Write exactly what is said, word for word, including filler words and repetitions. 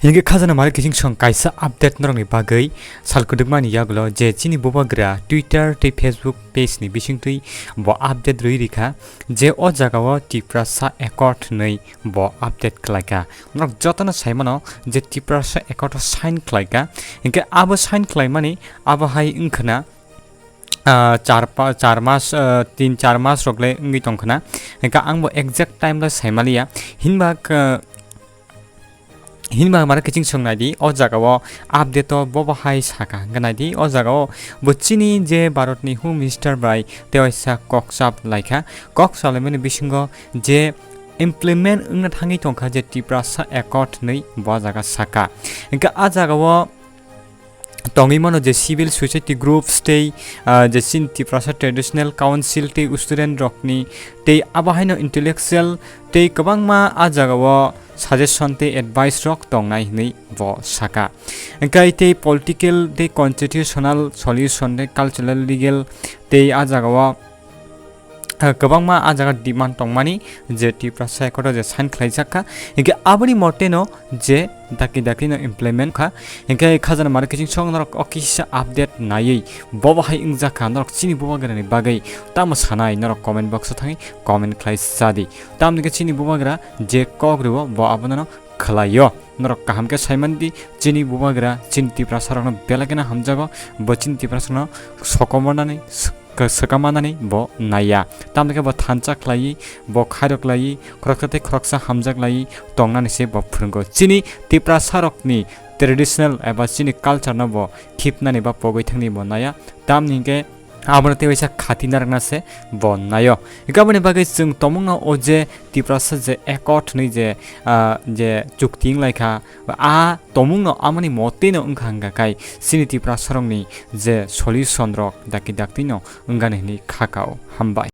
Hinkhe khajana mari kiching song kaisa update norokni bagwi sal kwdwkmani yagulo je chini bubagra Twitter tei Facebook page ni bisingtwi bo update rwi rikha je o jagao Tiprasa Accord hinwi bo update khlaikha. Norok jotono saimano je Tiprasa Accord o sign khlaikha. Hinkhe abo sign khlaimani abo hai wngkhana, ah, char pa-, char mas, ah, tin char mas rok le wngwi tongkhana. Hinkhe ang bo exact time le saimaliya. Hinba, ah, hinba mara kiching song naidi, o jagao update o bo bo hai saka. Hinkhe naidi, o jagao bo chini je Bharat ni Home Minister bai tei waisa kok chap laikha. Kok salaimani bisingo je implement wngna thangwi tongkha je Tiprasa Accord hinwi bo jaga saka. Hinkhe a jagao tongwi mano je civil society groups tei, ah, je chini Tiprasa Traditional Council tei student rokni tei abo haino intellectual tei kwbangma a jagao suggestion tei advice rok tongnai hinwi bo saka. Hinkhe tei political tei constitutional solution tei cultural legal tei a jagao ah, kwbangma a jaga demand tongmani je Tiprasa Accord o je sign khlaijak kha, hinkhe aboni moteno je daki daki no implement kha, hinkhe khajana mari kiching song norok o kisa update naiwi bo bo hai wngjak kha norok chini bubagrani bagwi tamo sanai norok comment box o thangwi comment khlai sadi. Tamni khe chini bubagra je kok rwo bo abono khlaio. Norok kaham khe saimandi, chini bubagra chini Tiprasa rokno belai kheno hamjago, bo chini Tiprasa rokno sokomornani, sw-, swkamanani bo naiya. Tamni khe bo thansa khlaiwi, bo khairok laiwi, khoroksa tei khoroksa hamjak laiwi tongnani se bo phwrwngo. Chini Tiprasa rokni traditional eba chini culture no bo khipnani ba pogwi thangni bo naiya. Tamni hinkhe abono tei waisa khati narwkna se bo naio. Hinkhe aboni bagwi chwng tomungno o je Tiprasa je accord hinwi je, ah, je chukti wnglaikha, a tomungno amoni moteno wngkha hwnkha khai chini Tiprasa rokni je solution rok dakti dakti no wngani hinwi khakao. Hambai.